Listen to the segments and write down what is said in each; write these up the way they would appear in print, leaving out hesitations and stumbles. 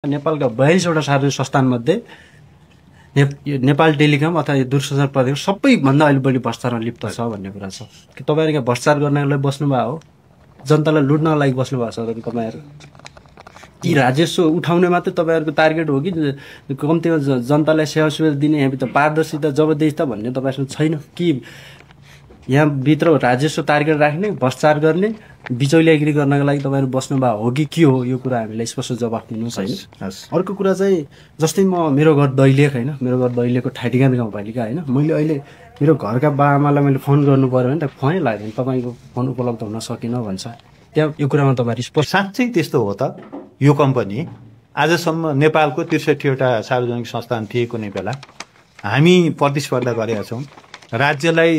नेपालका 42वटा सार्वजनिक संस्थानमध्ये नेपाल टेलिकम अथवा यो दूरसञ्चार प्राधिकरण सबैभन्दा अहिले बढी भ्रष्टाचारमा लिप्त छ भन्ने कुरा छ कि तपाईँहरू यहाँ भ्रष्टाचार गर्नको लागि बस्नुभएको हो, जनतालाई लुट्नको लागि बस्नुभएको छ तपाईँहरू। यी राजस्व उठाउने मात्रै तपाईँहरूको टार्गेट हो कि कम्तीमा जनतालाई सेवा सुविधा दिने यहाँभित्र पारदर्शिता जवाबदेहिता भन्ने तपाईँसँग छैन कि यहाँभित्र राजस्व टार्गेट राख्ने, भ्रष्टाचार गर्ने, बिचौलियागिरी गर्नको लागि तपाईँहरू बस्नुभएको हो कि के हो, यो कुरा हामीलाई स्पष्ट जवाफ दिनुहोस् होइन। अर्को कुरा चाहिँ जस्तै मेरो घर दैलेख होइन, मेरो घर दैलेखको ठाटीगान गाउँपालिका होइन, मैले अहिले मेरो घरका बाआमालाई मैले फोन गर्नु पऱ्यो भने त फोनै लाग्दैन, तपाईँको फोन उपलब्ध हुन सकेन भन्छ। त्यहाँ यो कुरामा तपाईँहरू स्पष्ट साँच्चै त्यस्तो हो त। यो कम्पनी आजसम्म नेपालको 63वटा सार्वजनिक संस्थान थिए कुनै बेला हामी प्रतिस्पर्धा गरेका छौँ, राज्यलाई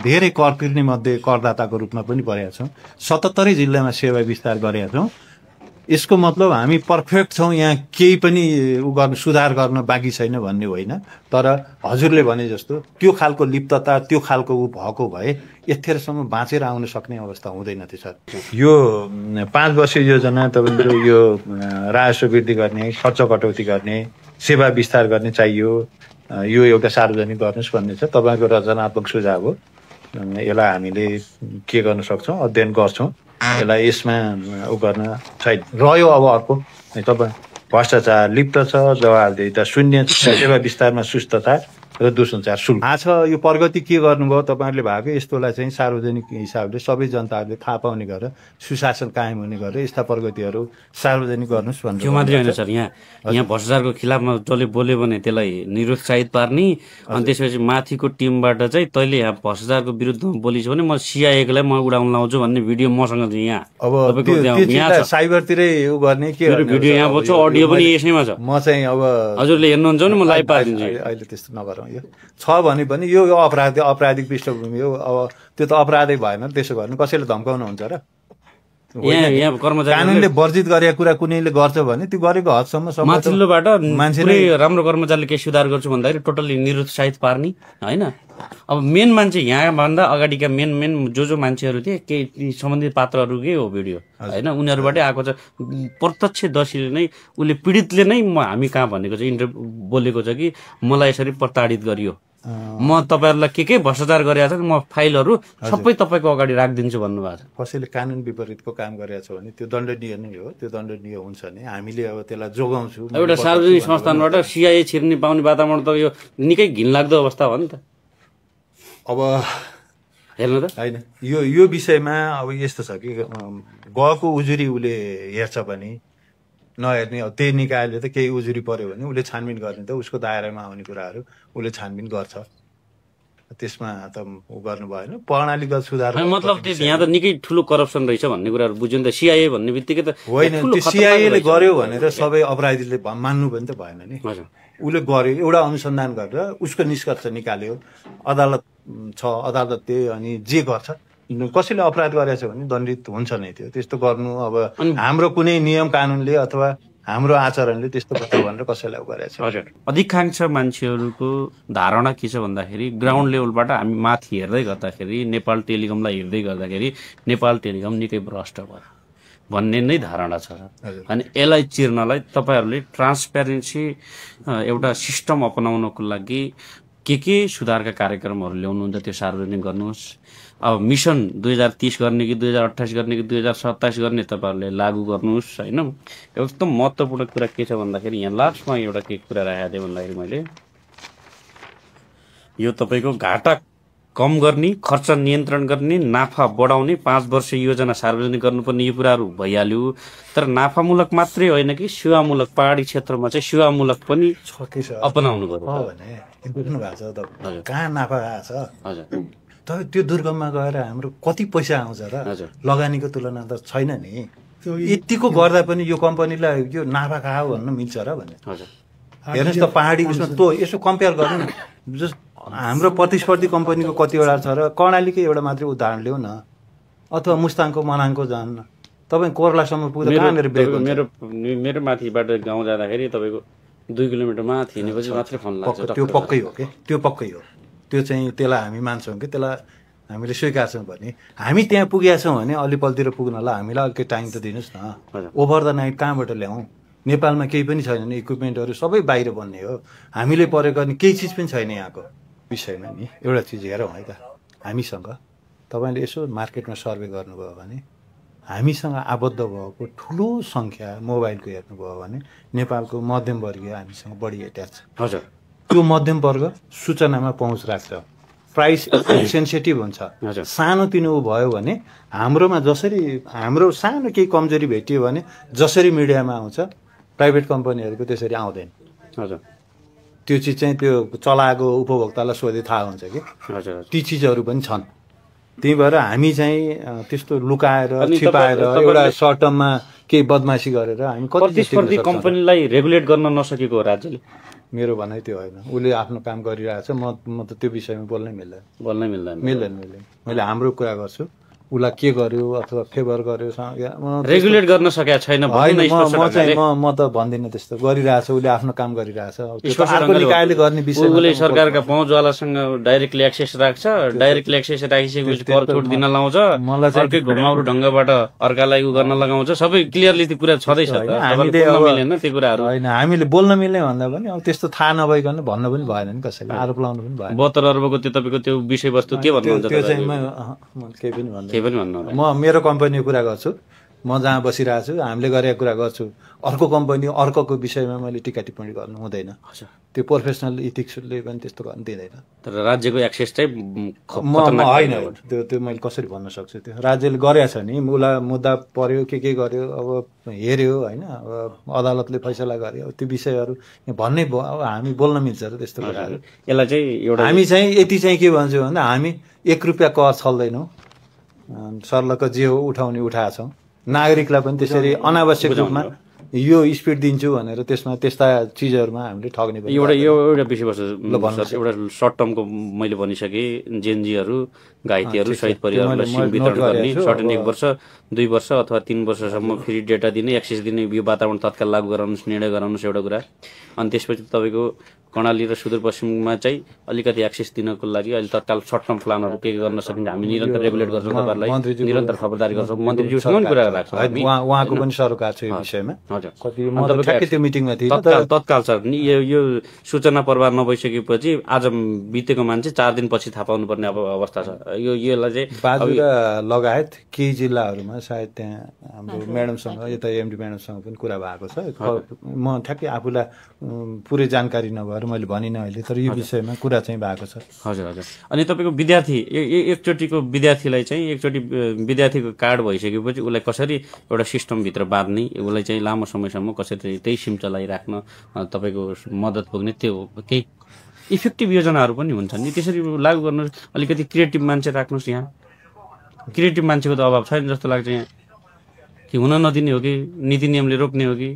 धेरै कर तिर्ने मध्ये करदाताको रूपमा पनि परेका छौँ, 77 जिल्लामा सेवा विस्तार गरेका छौँ। यसको मतलब हामी पर्फेक्ट छौँ, यहाँ केही पनि सुधार गर्न बाँकी छैन भन्ने होइन। तर हजुरले भने जस्तो त्यो खालको लिप्तता, त्यो खालको भएको भए यतिखेरसम्म बाँचेर आउन सक्ने अवस्था हुँदैन थियो सर। यो 5 वर्ष योजना तपाईँको यो राजस्व वृद्धि गर्ने, खर्च कटौती गर्ने, सेवा विस्तार गर्ने चाहियो, यो एउटा सार्वजनिक गर्नुहोस् भन्ने छ। तपाईँको रचनात्मक सुझाव हो, यसलाई हामीले के गर्न सक्छौँ, अध्ययन गर्छौँ। यसलाई यसमा गर्न छैन रह्यो। अब अर्को तपाईँ भ्रष्टाचार लिप्त छ, जवाबदेहिता शून्य, सेवा विस्तारमा सुस्तता र दूरसञ्चार शुल्क थाहा छ। यो प्रगति के गर्नुभयो तपाईँहरूले भएको यस्तोलाई चाहिँ सार्वजनिक हिसाबले सबै जनताहरूले थाहा पाउने गरेर सुशासन कायम हुने गरेर यस्ता प्रगतिहरू सार्वजनिक गर्नुहोस् भन्नु। त्यो मात्रै होइन सर, यहाँ भ्रष्टाचारको खिलाफमा जसले बोल्यो भने त्यसलाई निरुत्साहित पार्ने, अनि त्यसपछि माथिको टिमबाट चाहिँ तैँले यहाँ भ्रष्टाचारको विरुद्धमा बोलिस् भने म सिआइएकोलाई म उडाउन लाउँछु भन्ने भिडियो मसँग चाहिँ यहाँ अब साइबरतिरै यो गर्ने के भिडियो यहाँ बोल्छु, अडियो पनि यसैमा छ। म चाहिँ अब हजुरले हेर्नुहुन्छ भने म लाइभ पारिदिन्छु। अहिले त्यस्तो नगरौँ, यो छ भने पनि यो अपराधिक पृष्ठभूमि हो। अब त्यो त अपराधै भएन, त्यसो गर्नु कसैले धम्काउनुहुन्छ र? यहाँ कर्मचारी कानुनले वर्जित गरेका कुरा कुनैले गर्छ भने त्यो गरेको हदसम्म माथिल्लोबाट मान्छेले राम्रो कर्मचारीले केही सुधार गर्छु भन्दाखेरि टोटल्ली निरुत्साहित पार्ने होइन। अब मेन मान्छे यहाँभन्दा अगाडिका मेन जो मान्छेहरू थिए केही सम्बन्धित पात्रहरूकै हो भिडियो होइन, उनीहरूबाटै आएको छ। प्रत्यक्षदर्शीले नै उसले पीडितले नै हामी कहाँ भनेको छ बोलेको छ कि मलाई यसरी प्रताडित गरियो, म तपाईँहरूलाई के भ्रष्टाचार गरेको छ, म फाइलहरू सबै तपाईँको अगाडि राखिदिन्छु भन्नुभएको छ। कसैले कानुन विपरीतको काम गरेको छ भने त्यो दण्डनीय नै हो, त्यो दण्डनीय हुन्छ नि। हामीले अब त्यसलाई जोगाउँछौँ। एउटा सार्वजनिक संस्थानबाट सिआइए छिर्ने पाउने वातावरण त यो निकै घिनलाग्दो अवस्था हो नि त। अब हेर्नु त होइन, यो विषयमा अब यस्तो छ कि गएको उजुरी उसले हेर्छ भने नहेर्ने, अब त्यही निकायले त केही उजुरी पर्यो भने उसले छानबिन गर्ने, त उसको दायरामा आउने कुराहरू उसले छानबिन गर्छ। त्यसमा त ऊ गर्नु भएन। प्रणालीगत सुधार मतलब यहाँ त निकै ठुलो करप्सन रहेछ भन्ने कुराहरू बुझ्यो नि त। सिआइए भन्ने बित्तिकै त होइन, त्यो सिआइएले गर्यो भनेर सबै अपराधीले मान्नु पनि त भएन नि। उसले गर्यो, एउटा अनुसन्धान गरेर उसको निष्कर्ष निकाल्यो, अदालत छ, अदालतले अनि जे गर्छ, कसैले अपराध गरेछ भने दण्डित हुन्छ नै। त्यो त्यस्तो गर्नु अब हाम्रो कुनै नियम कानुनले अथवा हाम्रो आचरणले त्यस्तो गर्छ भनेर कसैलाई गरेछ। हजुर, अधिकांश मान्छेहरूको धारणा के छ भन्दाखेरि ग्राउन्ड लेभलबाट हामी माथि हेर्दै गर्दाखेरि नेपाल टेलिकमलाई हेर्दै गर्दाखेरि नेपाल टेलिकम निकै भ्रष्ट भयो भन्ने नै धारणा छ। अनि यसलाई चिर्नलाई तपाईँहरूले ट्रान्सप्यारेन्सी एउटा सिस्टम अपनाउनको लागि के सुधारका कार्यक्रमहरू ल्याउनुहुन्छ त्यो सार्वजनिक गर्नुहोस्। अब मिसन 2030 गर्ने कि 2028 गर्ने कि 2027 गर्ने तपाईँहरूले लागू गर्नुहोस् होइन। एकदम महत्त्वपूर्ण कुरा के छ भन्दाखेरि यहाँ लास्टमा एउटा के कुरा राखेको थिएँ भन्दाखेरि मैले यो तपाईँको घाटा कम गर्ने, खर्च नियन्त्रण गर्ने, नाफा बढाउने 5 वर्ष योजना सार्वजनिक गर्नुपर्ने, यो कुराहरू भइहाल्यो। तर नाफामूलक मात्रै होइन कि सेवामूलक, पहाडी क्षेत्रमा चाहिँ सेवामूलक पनि अपनाउनु पर्यो। बुझ्नु भएको छ त, कहाँ नाफा आएको छ। हजुर, त्यो दुर्गममा गएर हाम्रो कति पैसा आउँछ र? लगानीको तुलना त छैन नि। यतिको गर्दा पनि यो कम्पनीलाई यो नाफा खायो भन्नु मिल्छ र भने? हजुर, हेर्नुहोस् त पहाडी उसमा त यसो कम्पेयर गर्नु न। हाम्रो प्रतिस्पर्धी कम्पनीको कतिवटा छ र कर्णालीकै एउटा मात्रै उदाहरण ल्याउ न, अथवा मुस्ताङको मनाङको जानु न, तपाईँ कोर्लासम्म पुग्दा कहाँनिर ब्रेक हुन्छ? मेरो माथिबाट गाउँ जाँदाखेरि तपाईँको 2 किलोमिटर माथि हिँडेपछि मात्रै फोन लाग्छ। त्यो पक्कै हो कि, त्यो पक्कै हो। त्यो चाहिँ त्यसलाई हामी मान्छौँ कि त्यसलाई हामीले स्वीकार्छौँ भने हामी त्यहाँ पुगेका छौँ भने अलिपलतिर पुग्नलाई हामीलाई अलिकति टाइम त दिनुहोस् न। ओभर द नाइट कहाँबाट ल्याउँ? नेपालमा केही पनि छैन नि, इक्विपमेन्टहरू सबै बाहिर बन्ने हो। हामीले प्रयोग गर्ने केही चिज पनि छैन यहाँको विषयमा नि। एउटा चिज हेरौँ है त, हामीसँग तपाईँले यसो मार्केटमा सर्वे गर्नुभयो भने हामीसँग आबद्ध भएको ठुलो सङ्ख्या मोबाइलको हेर्नुभयो भने नेपालको मध्यमवर्गीय हामीसँग बढी एट्याच छ। हजुर, त्यो मध्यम वर्ग सूचनामा पहुँच राख्छ, प्राइस सेन्सिटिभ हुन्छ। सानोतिनो भयो भने हाम्रोमा जसरी हाम्रो सानो केही कमजोरी भेटियो भने जसरी मिडियामा आउँछ प्राइभेट कम्पनीहरूको त्यसरी आउँदैन। हजुर, त्यो चिज चाहिँ त्यो चलाएको उपभोक्तालाई सोधे थाहा हुन्छ कि हजुर, ती चिजहरू पनि छन्। त्यही भएर हामी चाहिँ त्यस्तो लुकाएर छिपाएर एउटा सर्ट टर्ममा केही बदमासी गरेर हामी प्रतिस्पर्धी कम्पनीलाई रेगुलेट गर्न नसकेको हो राज्यले। मेरो भनाइ त्यो होइन, उसले आफ्नो काम गरिरहेछ। म त त्यो विषयमा बोल्नै मिल्दैन। मैले हाम्रो कुरा गर्छु, उसलाई के गर्यो अथवा फेभर गर्यो रेगुलेट गर्न सकेका छैन। म त भन्दिनँ त्यस्तो गरिरहेछ, उसले आफ्नो काम गरिरहेछ। अर्को निकायले गर्ने विषय उसले सरकारका पहुँचवालासँग डाइरेक्टली एक्सेस राख्छ, डाइरेक्टली एक्सेस राखिसकेपछि कर छुट दिन लाउँछ, अर्कै घुमाउरो ढङ्गबाट अर्कालाई उ गर्न लगाउँछ। सबै क्लियरली त्यो कुरा छँदैछ। मिलेन त्यो कुराहरू होइन, हामीले बोल्न मिल्ने भन्दा पनि अब त्यस्तो थाहा नभइकन भन्न पनि भएन नि, कसैले आरोप लगाउनु पनि भएन। 72 अर्बको त्यो तपाईँको त्यो विषयवस्तु के भन्नुहुन्छ? त्यो चाहिँ केही पनि भन्दैन। म मेरो कम्पनीको कुरा गर्छु, म जहाँ बसिरहेको छु हामीले गरेको कुरा गर्छु। अर्को कम्पनी अर्कोको विषयमा मैले टिका टिप्पणी गर्नु हुँदैन। त्यो प्रोफेसनल इथिक्सले पनि त्यस्तो गर्नु दिँदैन। तर राज्यको एक्सेस चाहिँ होइन, त्यो मैले कसरी भन्न सक्छु? त्यो राज्यले गरेछ नि, मुद्दा पर्यो के गर्यो, अब हेऱ्यो होइन, अब अदालतले फैसला गर्यो, त्यो विषयहरू भन्नै अब हामी बोल्न मिल्छ र त्यस्तो कुराहरू। यसलाई चाहिँ एउटा हामी चाहिँ यति चाहिँ के भन्छौँ भन्दा हामी 1 रुपियाँ कर छल्दैनौँ, सर्लक्क जे हो उठाउने उठाएको छौँ। नागरिकलाई पनि त्यसरी अनावश्यक रूपमा यो स्पिड दिन्छु भनेर त्यसमा त्यस्ता चिजहरूमा हामीले ठग्ने एउटा विषयवस्तु एउटा सर्ट टर्मको मैले भनिसकेँ। जेनजीहरू घाइतेहरू शहीद परिवारलाई सिम वितरण गर्ने, सर्टेन 1 वर्ष 2 वर्ष अथवा 3 वर्षसम्म फ्री डेटा दिने, एक्सेस दिने, यो वातावरण तत्काल लागू गराउनुहोस्, निर्णय गराउनुहोस् एउटा कुरा। अनि त्यसपछि तपाईँको कर्णाली र सुदूरपश्चिममा चाहिँ अलिकति एक्सेस दिनको लागि अहिले तत्काल सर्ट टर्म प्लानहरू के गर्न सकिन्छ हामी निरन्तर रेगुलेट गर्छौँ, तपाईँहरूलाई निरन्तर खबरदारी गर्छौँ। मन्त्रीज्यूसँग पनि कुरा राख्छौँ, उहाँको पनि सरोकार छ यो विषयमा। तत्काल छ यो सूचना प्रवाह नभइसकेपछि आज बितेको मान्छे 4 दिनपछि थाहा पाउनुपर्ने अवस्था छ। यसलाई चाहिँ बाजुरा लगायत केही जिल्लाहरूमा सायद त्यहाँ हाम्रो म्याडमसँग यता एमडी म्याडमसँग पनि कुरा भएको छ। म ठ्याक्कै आफूलाई पुरै जानकारी नभएर मैले भनिनँ अहिले, तर यो विषयमा कुरा चाहिँ भएको छ। हजुर हजुर। अनि तपाईँको विद्यार्थी एकचोटिको विद्यार्थीलाई चाहिँ एकचोटि विद्यार्थीको कार्ड भइसकेपछि उसलाई कसरी एउटा सिस्टमभित्र बाँध्ने, उसलाई चाहिँ लामो समयसम्म कसरी त्यही सिम चलाइराख्न तपाईँको मद्दत पुग्ने त्यो केही इफेक्टिभ योजनाहरू पनि हुन्छन् नि, त्यसरी लागू गर्नु। अलिकति क्रिएटिभ मान्छे राख्नुहोस् यहाँ। क्रिएटिभ मान्छेको त अभाव छैन जस्तो लाग्छ यहाँ। कि हुन नदिने हो कि नीति नियमले रोक्ने हो कि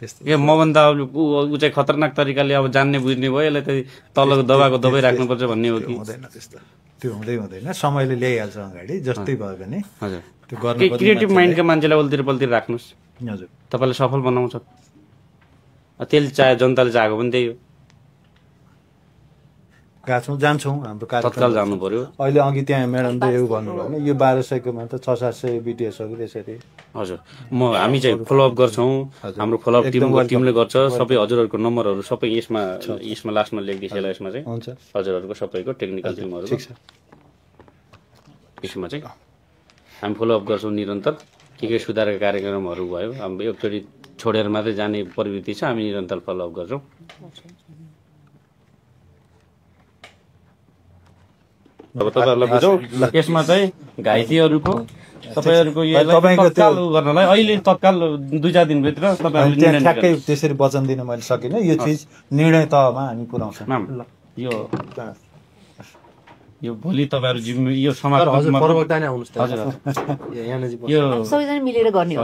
ए मभन्दा ऊ चाहिँ खतरनाक तरिकाले अब जान्ने बुझ्ने भयो, यसलाई त तलको दबाको दबाई राख्नुपर्छ भन्ने हो कि? हुँदैन त्यस्तो, त्यो हुँदैन। समयले ल्याइहाल्छ अगाडि जस्तै भयो भने। हजुर, त्यो गर्ने क्रिएटिभ माइन्डका मान्छेलाई उल्तिर पल्तिर राख्नुहोस्। हजुर, तपाईँलाई सफल बनाउँछ। त्यसले चाहे जनताले चाहेको पनि त्यही हो। जान्छौँ हाम्रो तत्काल जानु पर्यो। अहिले अघि त्यहाँ म्याडमले यो भन्नुभयो भने यो 1200कोमा त 600-700 बिटिएसहरू त्यसरी। हजुर, हामी चाहिँ फलोअप गर्छौँ, हाम्रो फलोअप टिमले गर्छ। सबै हजुरहरूको नम्बरहरू सबै यसमा लास्टमा लेखिदिन्छ यसमा चाहिँ हुन्छ। हजुरहरूको सबैको टेक्निकल टिमहरू यसमा चाहिँ हामी फलोअप गर्छौँ निरन्तर। के सुधारका कार्यक्रमहरू भयो, हाम्रो एकचोटि छोडेर मात्रै जाने प्रवृत्ति छ, हामी निरन्तर फलोअप गर्छौँ। अब तपाईँहरूलाई बुझौँ यसमा चाहिँ घाइतेहरूको तपाईँहरूको गर्नलाई अहिले तत्काल 2-4 दिनभित्र तपाईँहरूले ठ्याक्कै त्यसरी वचन दिन मैले सकिनँ। यो चिज निर्णय तहमा हामी पुर्याउँछौँ। यो भोलि तपाईँहरू यो समाज सबैजना मिलेर गर्ने हो।